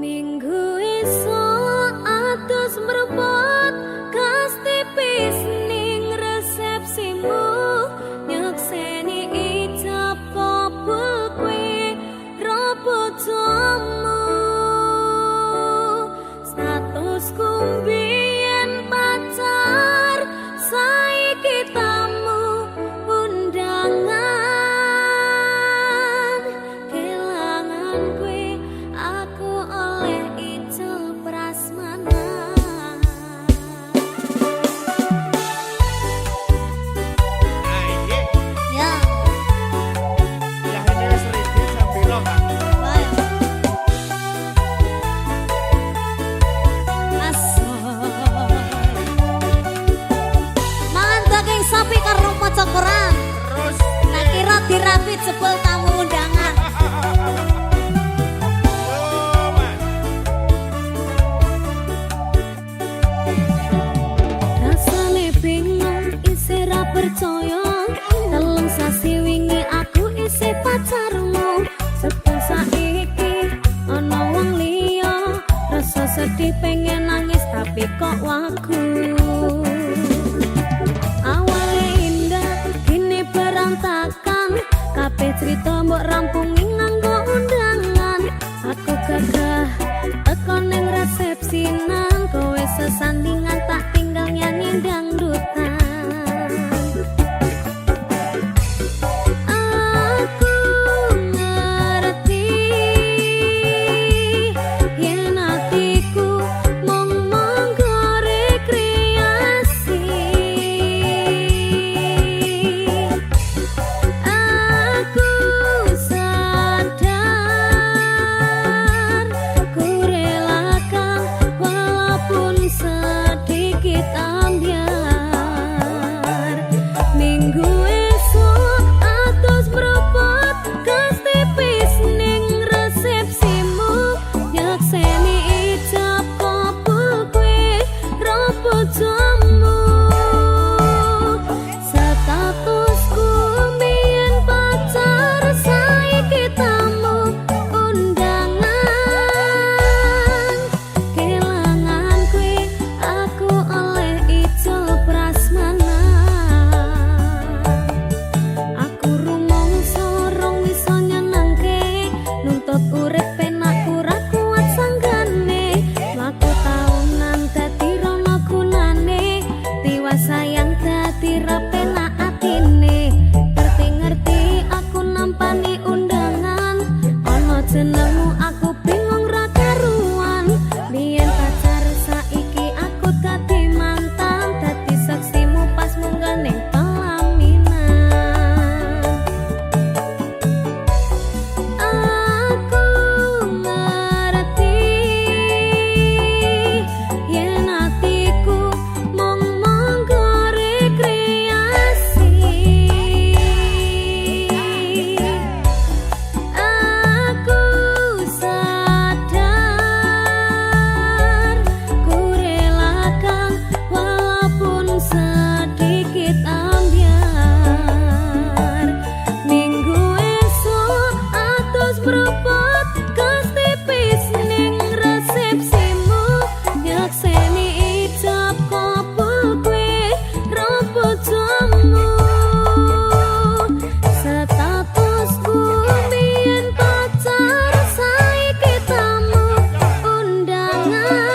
Minggu esuk atus mrepot gas tipis ning resepsimu, nyekseni ijab kabul kuwi ro bojomu. Statusku mbiyen pacar, saiki tamu undangan. Kelangan kuwi aku oleh ijol prasmanan. Aye. Ya, Ya ini wis ready jam piro, Kang? Bae. Asor. Mangan daging sapi karo maca koran. Terus Tak kira dirabi jebul tamu undangan. Oh, Mas. Rasane bingung isih ra percaya. 3 sasi wingi aku isih pacarmu. Setel saiki ana wong liya. Rasa sedih pengen nangis tapi kok wagu. Awale indah kini berantakan. Kabeh cerita mbok rampungi nganggo undangan. Aku gagah teko ning resepsi nang kowe sesandingan, tak tinggal nyanyi dangdutan. Aku ngerti yen atiku mung monggo rekreasi. Aku sadar ku relakan walaupun sedikit ambyar. Minggu esuk atus mrepot gas tipis ning resepsimu, nyekseni ijab kabul kuwi ro bojomu. Statusku mbiyen pacar, saiki tamu undangan. Kelangan kuwi aku oleh ijol prasmanan. Aku rumangsa rong iso nyenengke, nuntut urip penak ora kuat sanggane. Mlaku taunan dadi rono gunane, tiwas sayang dadi ra penak atine. Ngerti-ngerti aku nampani undangan, ana jenengmu aku bingung ra karuan. Biyen pacar saiki aku dadi mantan, dadi saksimu pas munggah ning pelaminan. Aku ngerti yen atiku mung monggo rekreasi. Aku sadar ku relakan walaupun sedikit ambyar. Minggu esuk atus mrepot gas tipis ning resepsimu, nyekseni ijab kabul kuwi ro bojomu. Statusku mbiyen pacar, saiki tamu undangan.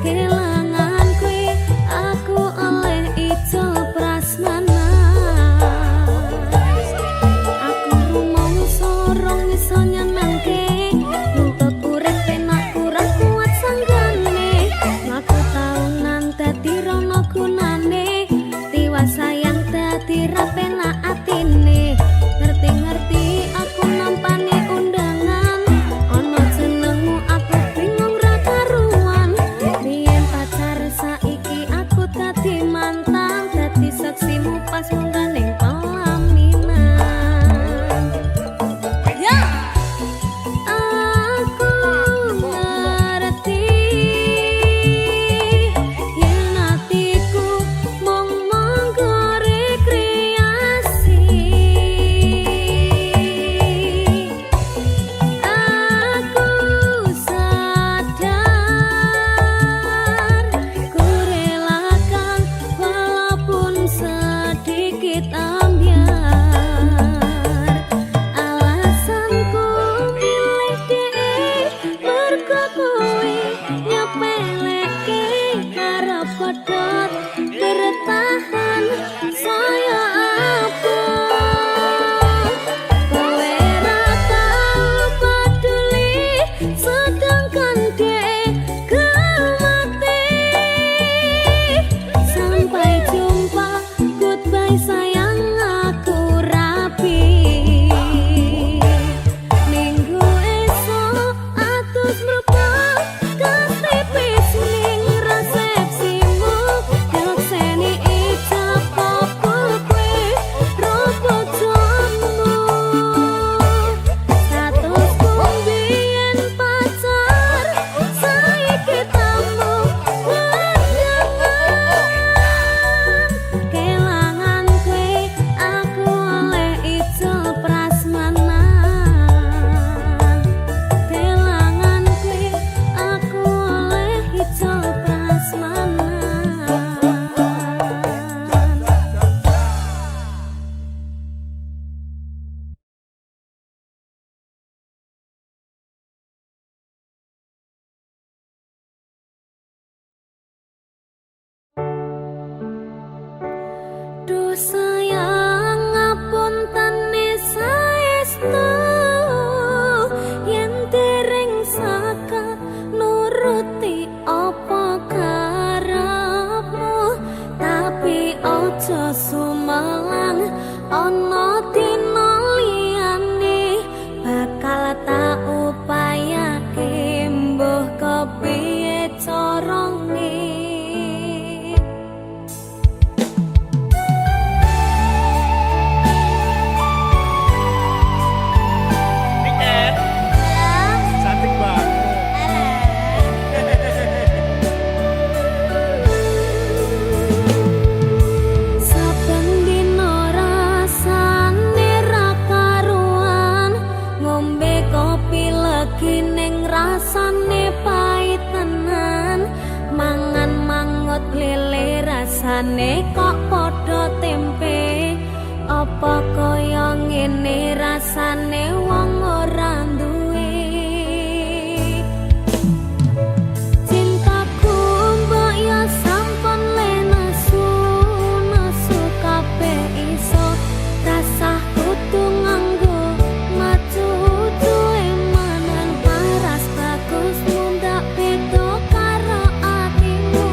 Kelangan kuwi aku oleh ijol prasmanan. Aku rumangsa rong iso nyenengke, nuntut urip penak kurang kuat sanggane. Mlaku taunan dadi rono gunane, tiwas sayang dadi ra penak atine. Ngerti-ngerti aku nampani undangan, ana jenengmu aku bingung ra karuan. Biyen pacar saiki aku dadi mantan, dadi saksimu pas munggah ning pelaminan. Ya, aku ngerti yen atiku mung monggo rekreasi. Rasane kok padha tempe. Apa kaya ngene rasane wong ora duwe? Cintaku mbok ya sampun le nesu, nesu kabeh iso. Rasah kudu nganggo macucu emanan. Paras bagus mundak beda karo atimu.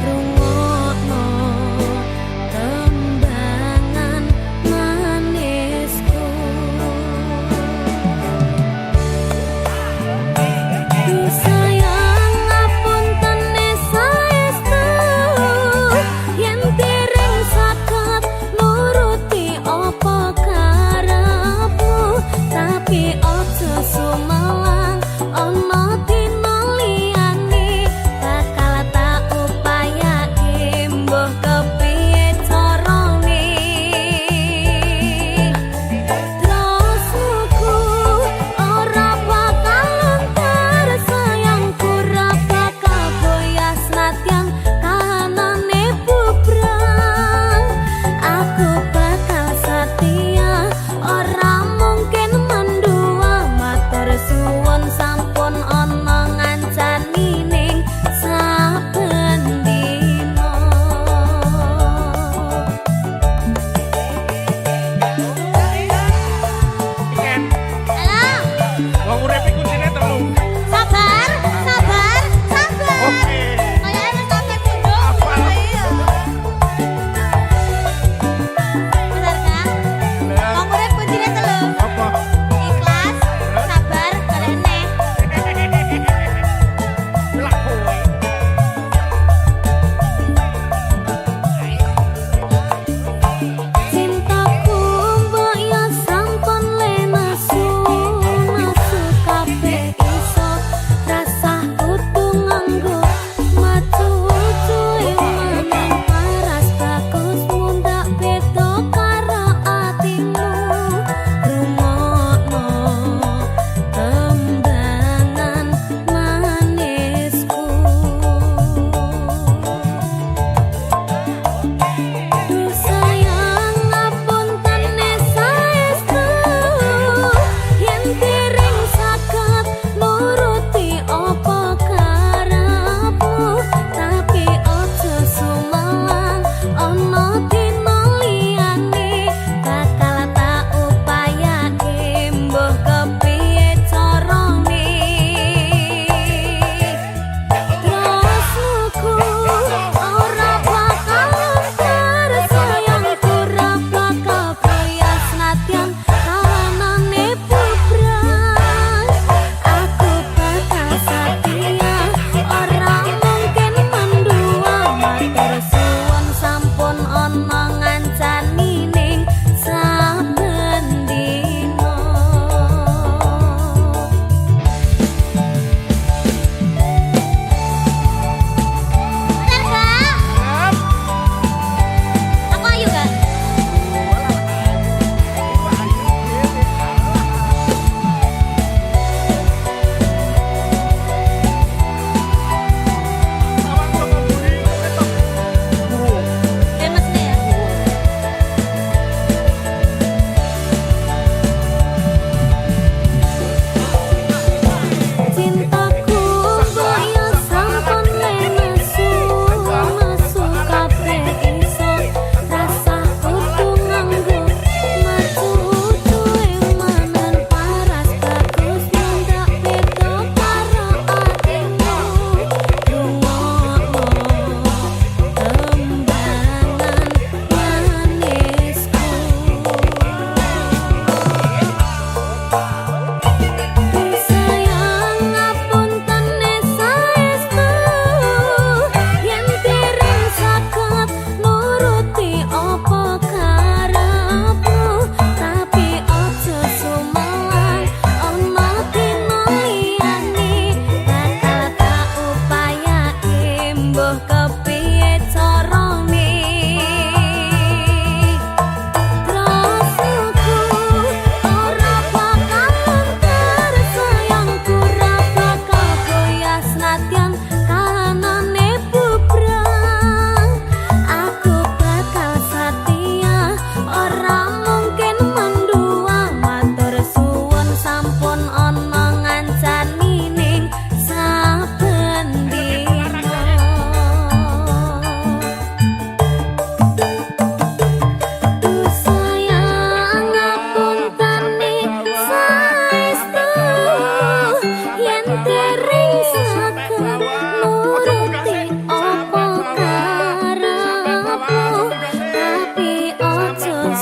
Rungokno tembangan manisku.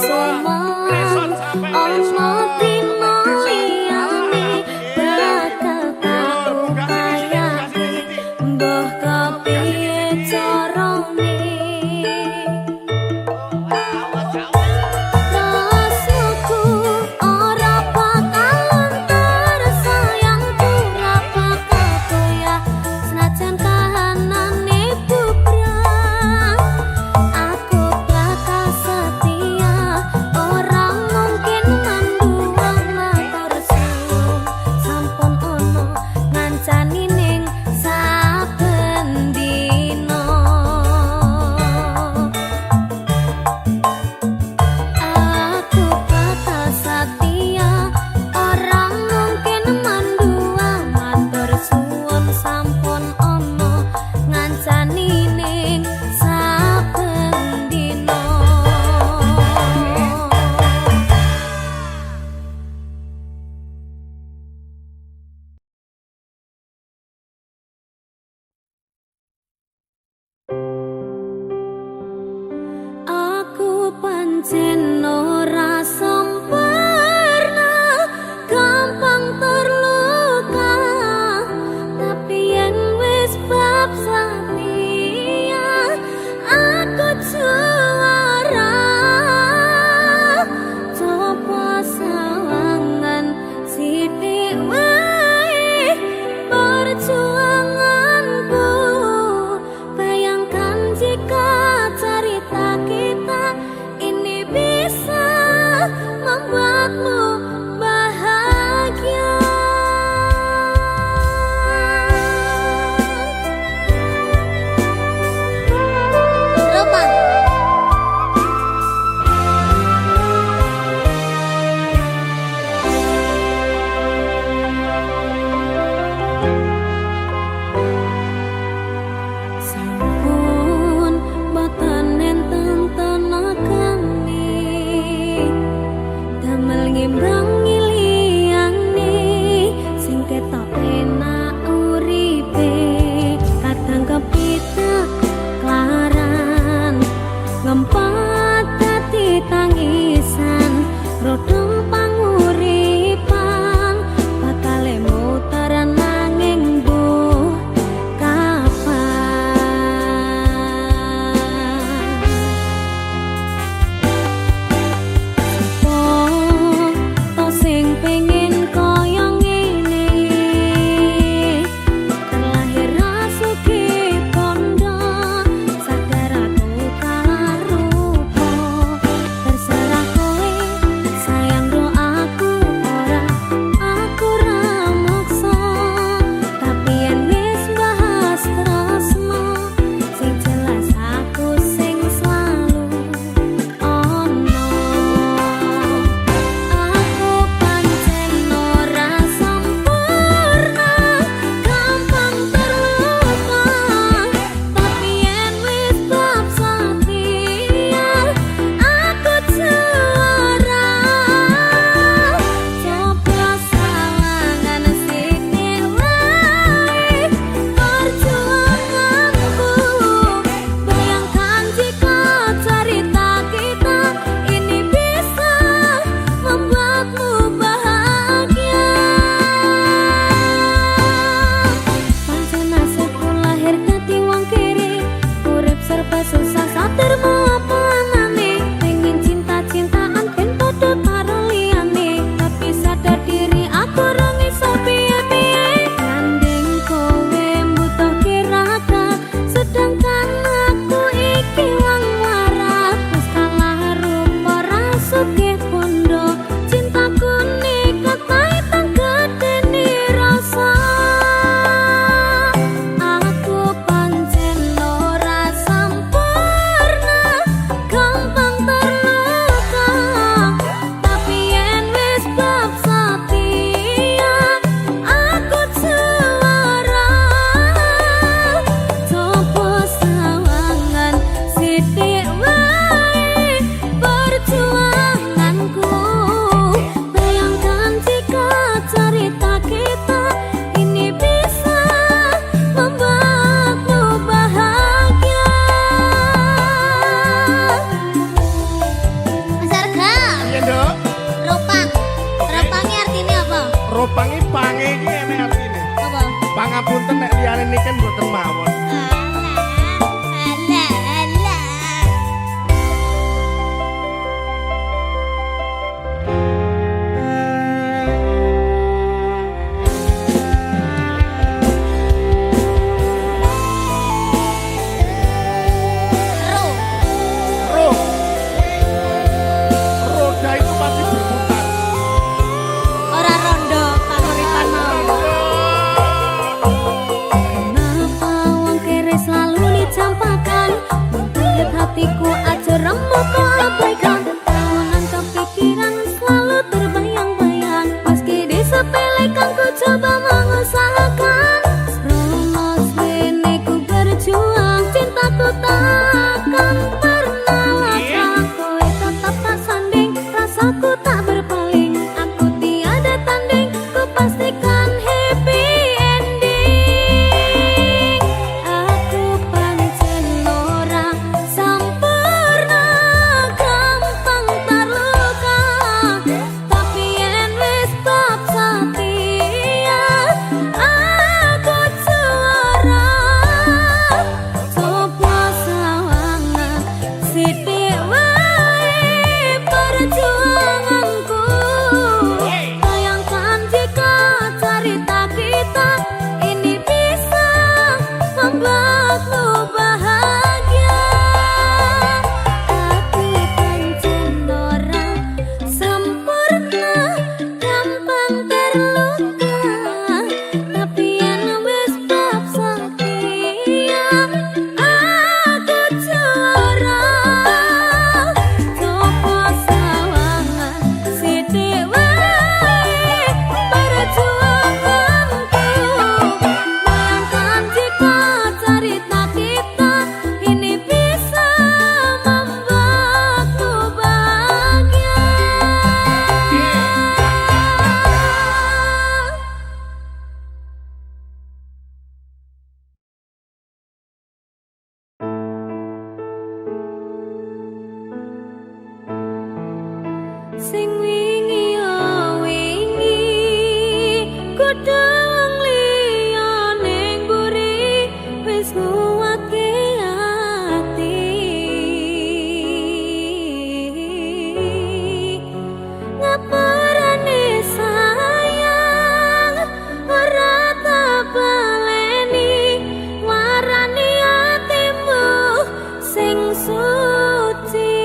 soman. Ana dina liyane bakal tak upayake, mbuh kepiye carane. Tresnoku ora bakal luntur, sayangku ora bakal goyah, senajan kahanane bubrah. Aku bakal setia, ora Arga. Iya, Nduk. Ropang. Ropangi artinya apa? Ropangi pange iki enek artine. Apa? Pangapunten nek liyane niken mboten mawon. Alah, alah, alah. Ro. Ro. Roda itu pasti berputar. Ora rondo panguripan mau. Kenapa wong kere selalu dicampakkan? Sakit hatiku aja remuk kok abaikan. Tahunan kepikiran selalu terbayang-bayang. Meski disepelekan ku coba mengusahakan. Rumah wene ku berjuang, cintaku takkan pernah lekang. Kowe tetap tak sanding, rasaku tak berpaling. Aku tiada tanding, ku pastikan happy ending. Aku pancen ora sampurna, gampang terluka. Tapi yen wis bab setia, aku juara. Coba sawangan sithik wae perjuanganku. Bayangkan jika cerita kita ini bisa membuatmu bahagia. Aku pancen ora sempurna, gampang terluka. Tapi yen wis bab setia, aku juara. Coba sawangan sithik wae perjuanganku. Bayangkan jika cerita kita ini bisa membuatmu bahagia. Sing wingi yo wingi, kudu wong liya ning mburi wis nguwatke ati. Ngapurane sayang ora tak baleni, warani atimu sing suci.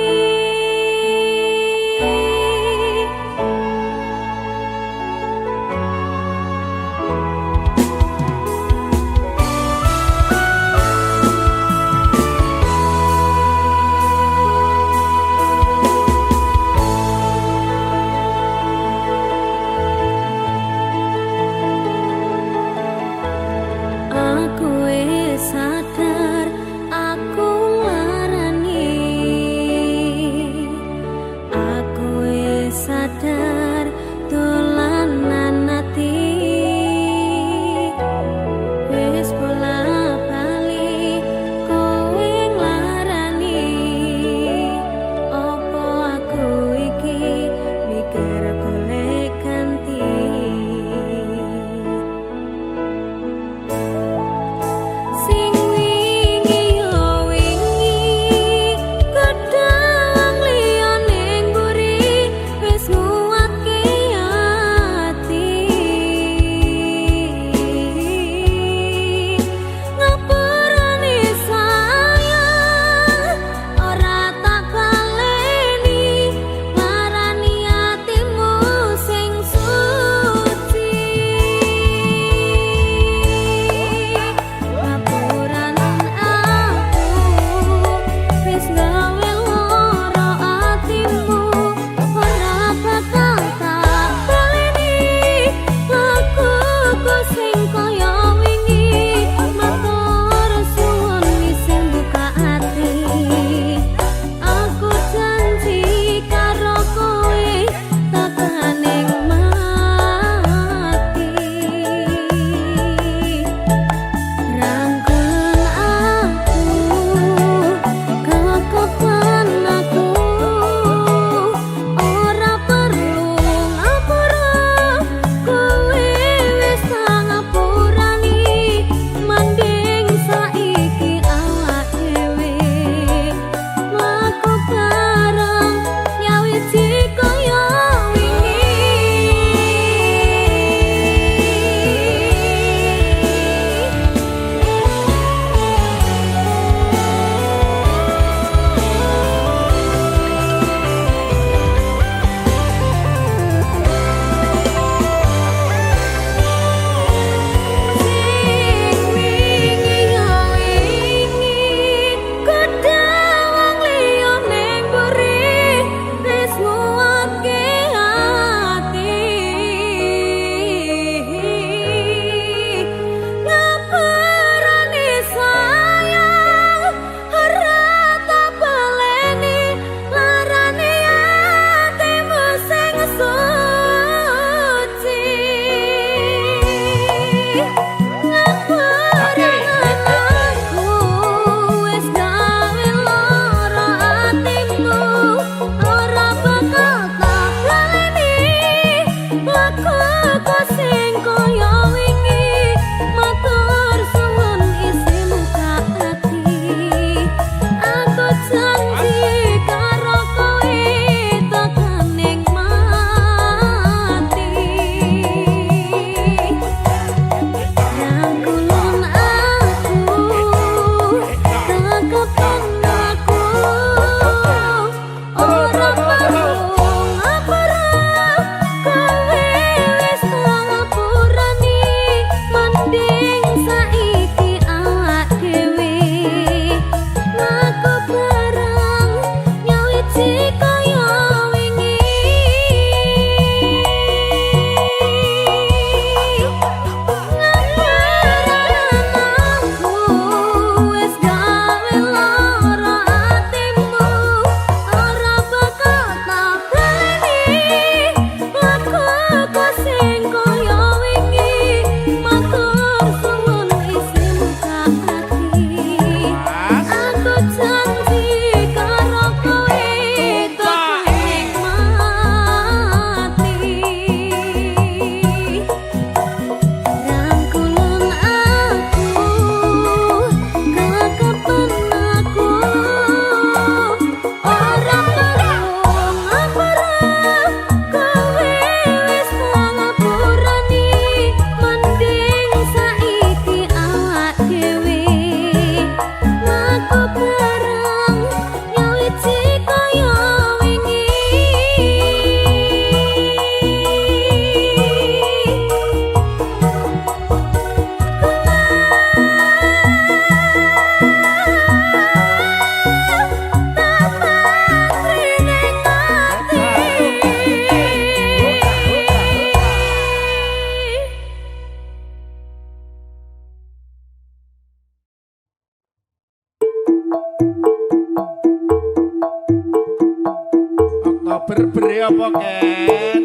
Gede apa, Ken?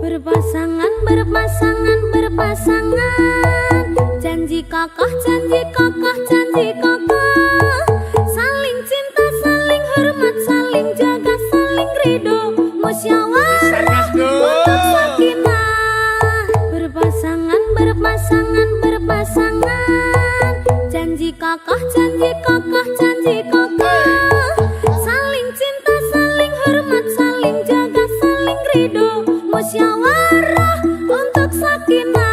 Berpasangan, berpasangan, berpasangan. Janji kokoh, janji kokoh, janji kokoh. Saling cinta, saling hormat, saling jaga, saling ridho. Musyawarah Mas Dul. Untuk sakinah. Berpasangan, berpasangan, berpasangan. Janji kokoh, janji kokoh, janji kokoh. Saling cinta, saling hormat, saling jaga, saling ridho. Musyawarah untuk sakinah.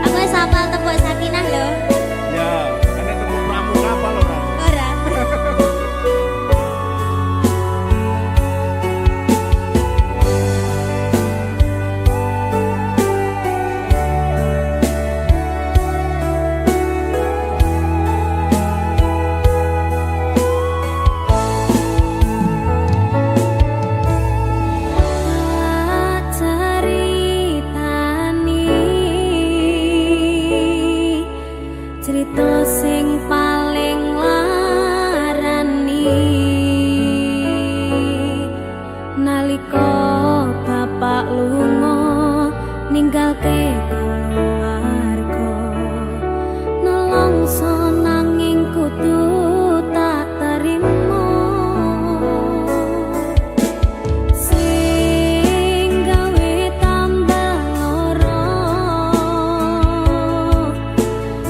Aku wis hafal tembung sakinah lho. Ya, ana tembung pramuka apa lho, Ora? Ora. Tak ceritani cerita sing paling larani nalika bapak lunga ninggalke keluarga, nelongso nanging kudu tak terima. Sing gawe tambah lara,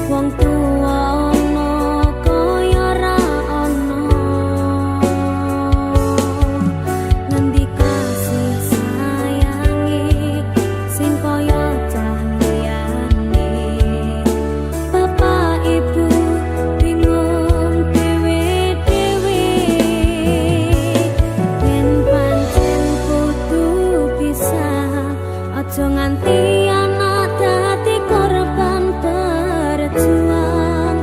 wong tuwa ana kaya ra ana. Ngendi kasih sayange sing kaya cah liyane? Bapak ibu bingung dhewe-dhewe. Yen pancen kudu pisah, aja nganti anak dadi korban berjuang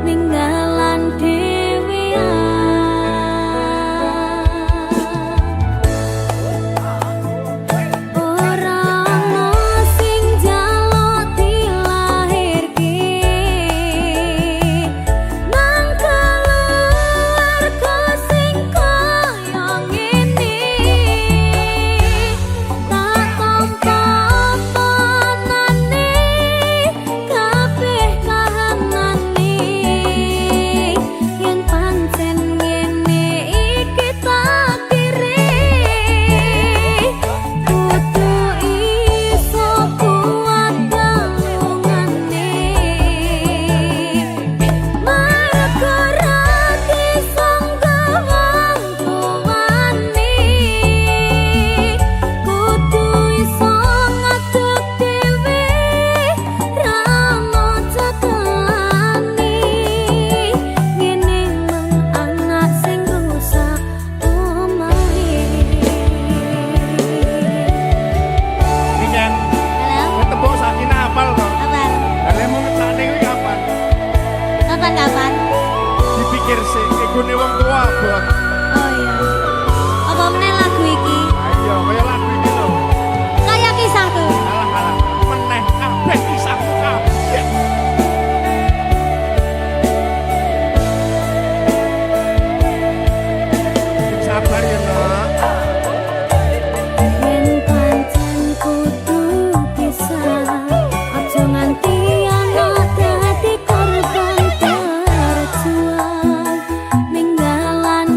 ninggalan dhewean. Ora ana sing njaluk dilahirke nang keluarga sing kaya ngene. Tak tampa anane kabeh kahanane, yen pancen ngene iki takdire, kudu iso kuat tangungane. Mergo ra disangka wong tuane, kudu iso ngadeg dhewe, ra ono cekelane. Ngene mung anak sing rusak omahe. Iki, Ken. Halo. Kowe tembung sakinah hafal to? Kapan? Lah, lehmu ngersakne kuwi kapan? Kapan-kapan? Dipikir sih, egone wong tua abot. Oh iya. Apa meneh lagu iki? Ayo, kaya lagu iki lho. Kaya kisahku. Alah alah, meneh kabeh kisahmu kabeh. Sing sabar ya, Nak. Yen pancen kudu pisah, aja nganti anak dadi korban berjuang ninggalan.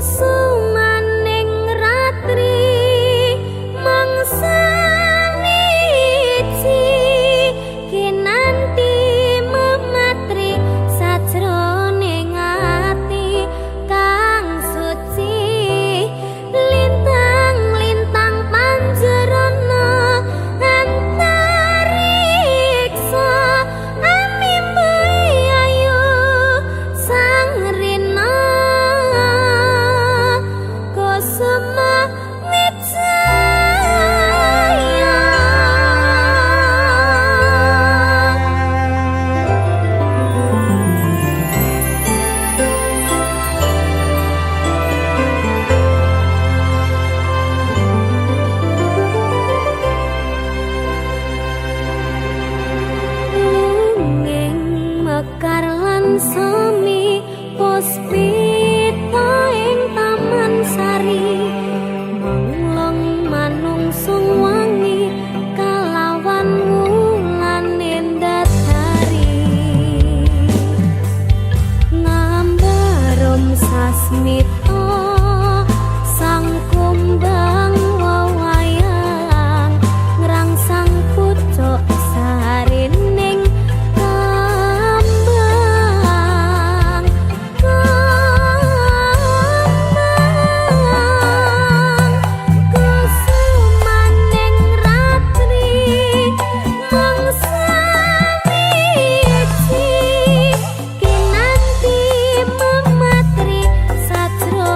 Kusumaning ratri mangsa wiji kinanti mematri sajroning ati kang suci lintang-lintang panjerana antariksa amimbe ayu sang rina kusuma wijaya. Lunging mekar lan semi puspita ing taman sari menglong manungsung wangi kalawan wulane ndatari ngambarum sasmita sang kumbang wewayang ngrangsang pucuk sarining kembang kembang. Kusumaning ratri mangsa wiji kinanti mematri sajroning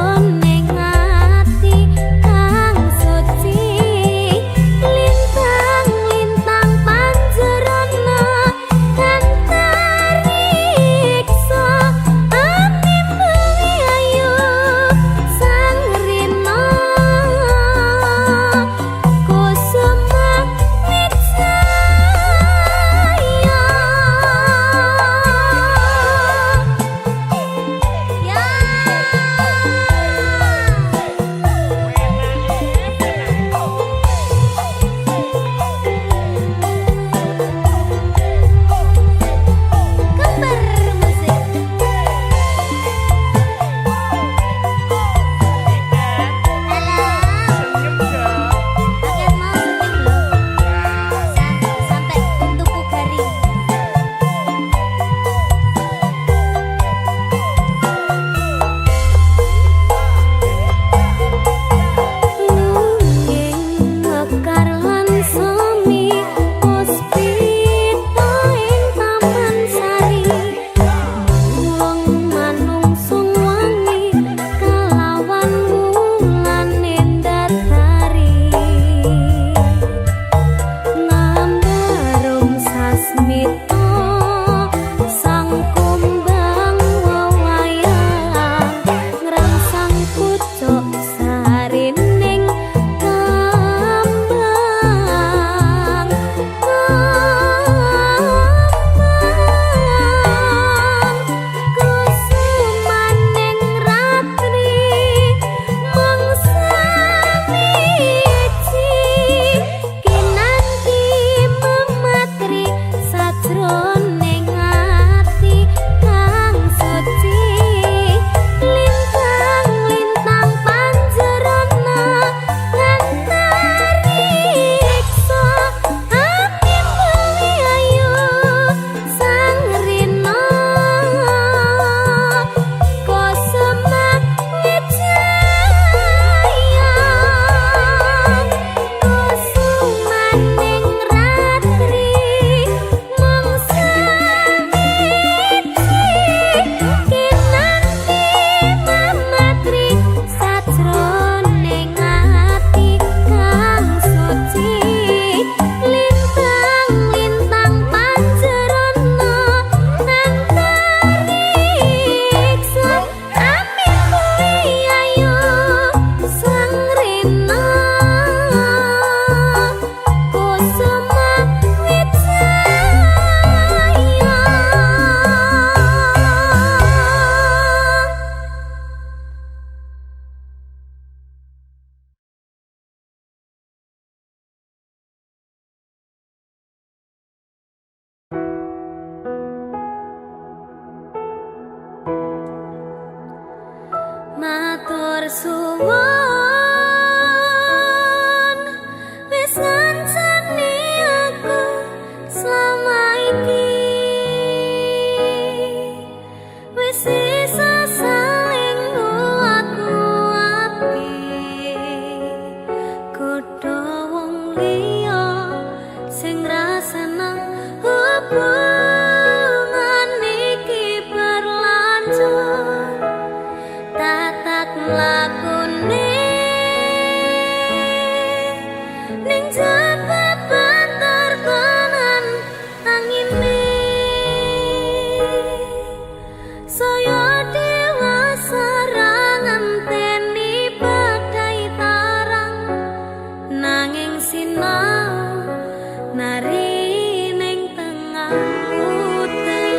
Matur suwun wis ngancani aku selama iki, wis isa saling nguat-nguati godho wong liya sing ra seneng hubungan iki berlanjut, tatak mlakune ning jaba banter kanan angine, saya dewasa ra ngenteni badai tarang, nanging sinau nari ning tengah udan.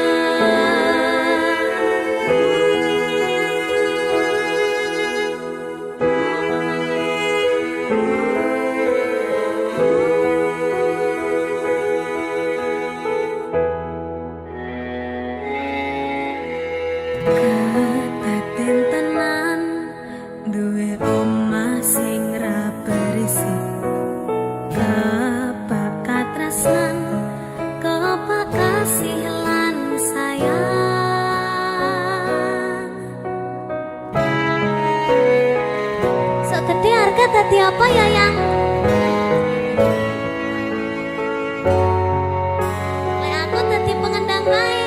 Kedaten tenan duwe omah sing ra berisik, kebak katresnan, kebak kasih lan sayang. Sok gede harga dadi apa ya, Yang? Lek aku dadi pengendang bae.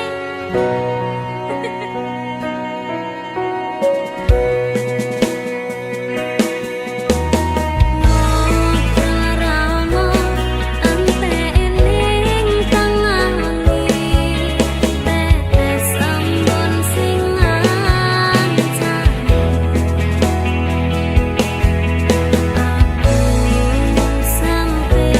Ngobrol ra ono enteke ning tengah wengi, tetes embun sing ngancani aku sampe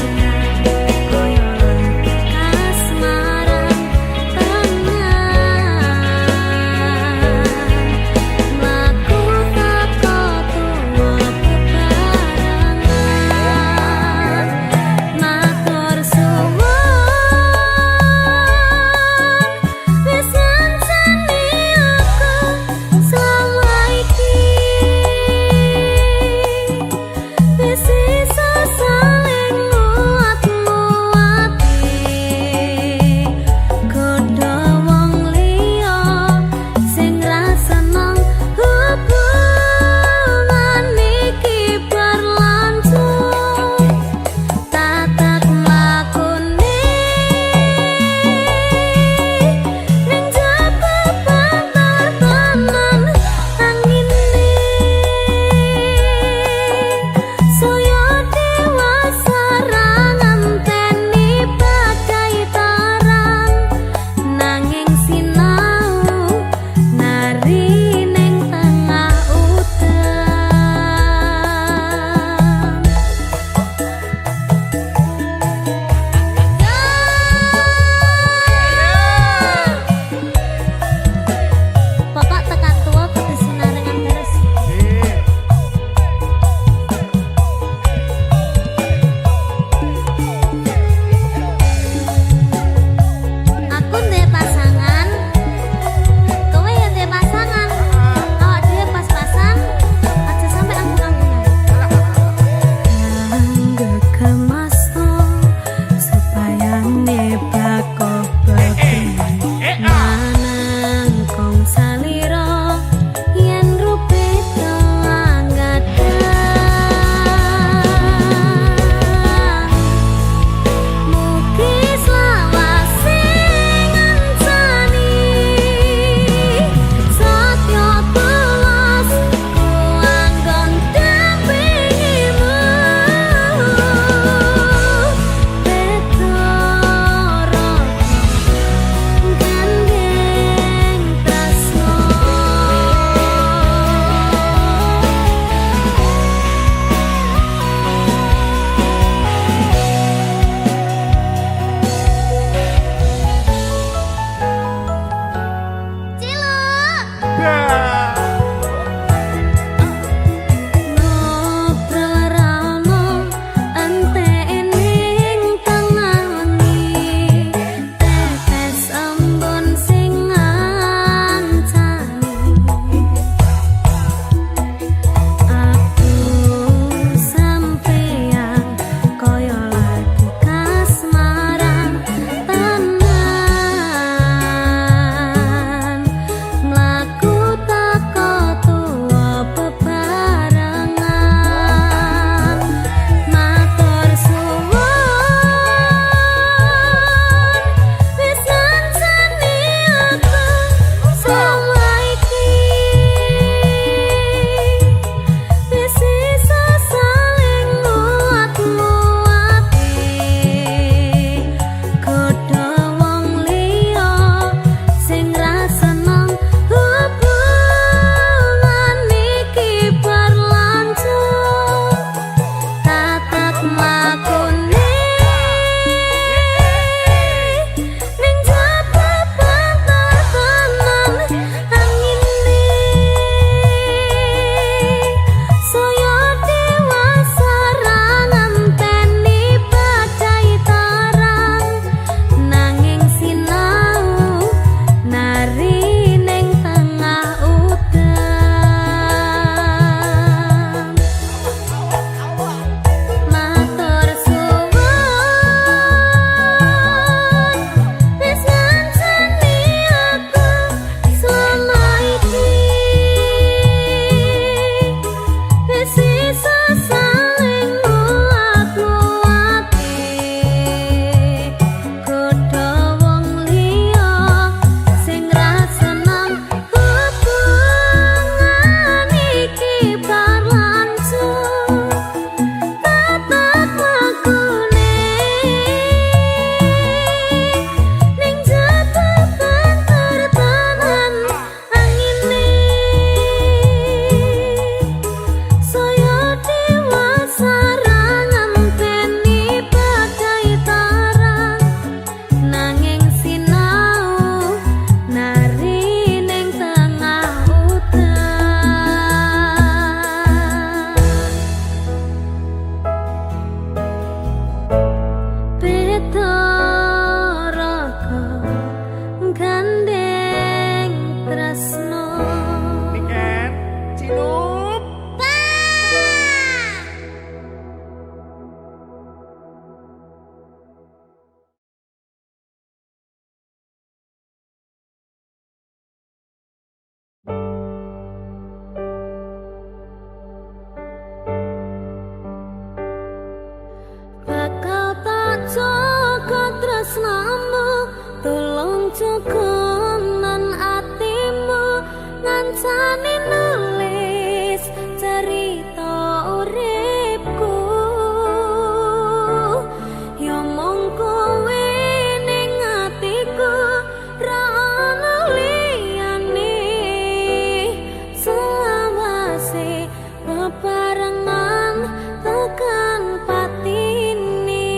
Rasane nulis cerita uripku, ya mung kowe ning atiku, ra ono liyane. Selawase bebarengan tekan patine.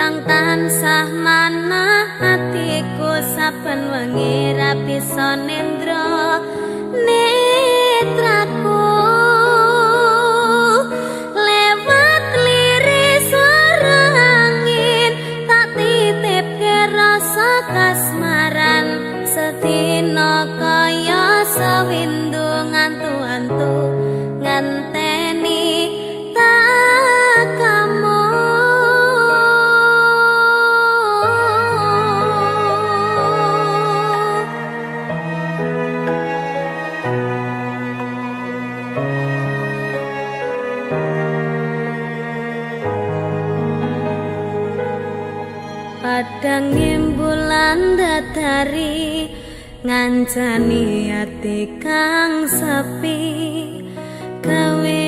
Kang tansah manah atiku saben wengi ra bisa nendra netraku lewat liris suara angin tak titipke rasa kasmaran sedina kaya sewindu ngantu-antu ngenteni takamu. Padang bulan datari ngancani ati kang sepi gawe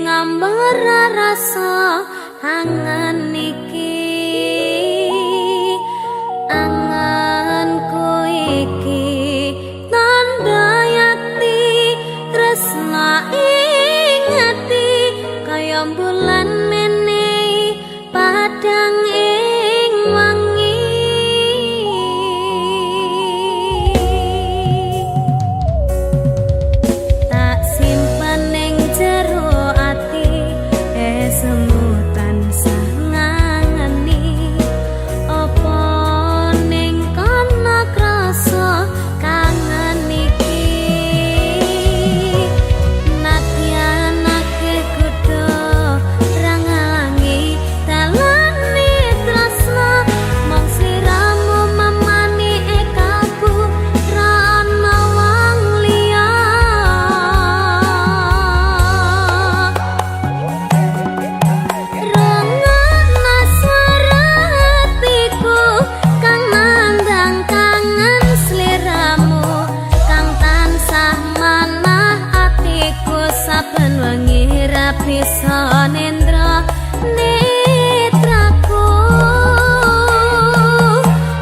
ngambar rasa angen iki angenku iki tandha yakti tresna ing ati kaya bulan menehi padang ing wangi. Tak simpen ning jero ati esemu tansah ngangeni apa ning kono krasa kangen iki nadyan akeh kutha ra ngalangi dalane tresna mung sliramu memani kalbu ra ana wong liya. Rungokno swara atiku kang nandang kangen sliramu kang tansah manah atiku saben wengi ra bisa nendra netraku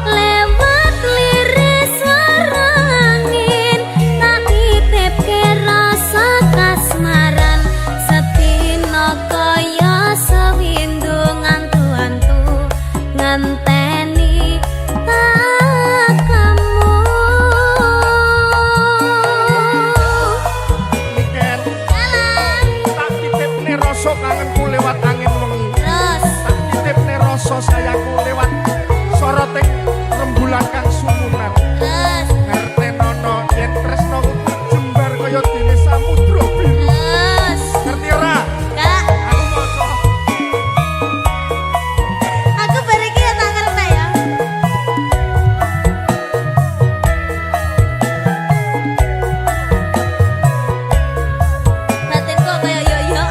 lewat liris suara angin tak titipke rasa kasmaran sedina kaya sewindu ngantu-antu ngenteni takamu. Niken, tak titipne rasa kangenku lewat angin wengi. Terus Tak titipne rasa sayangku lewat soroting rembulan kang sumunar. Terus Ngertenono yen tresnaku jembar kaya dene samudra biru. Terus Ngerti ora? Kak, Aku maca. Aku bar iki ya tak ngerti ya. Batinku kaya yo yo.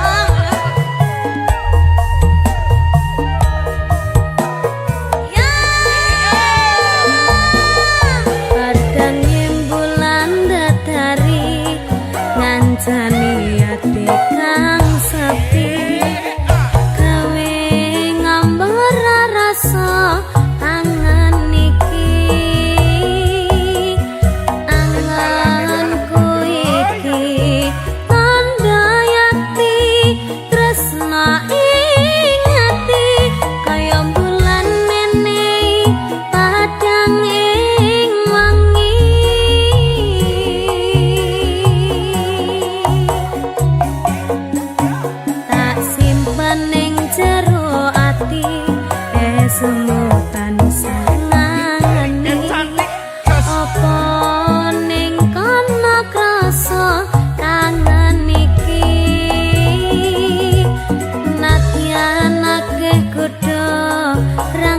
Ya. Padang bulan datari ngancani ati kang sepi gawe ngambar rasa angen iki angenku iki tandha yakti tresna ing ati kaya bulan menehi padang ing wangi. Tak simpen ning jero ati esemu tansah ngangeni Niken cantik. Jos. apa ning kono krasa kangen iki nadyan akeh kutha ra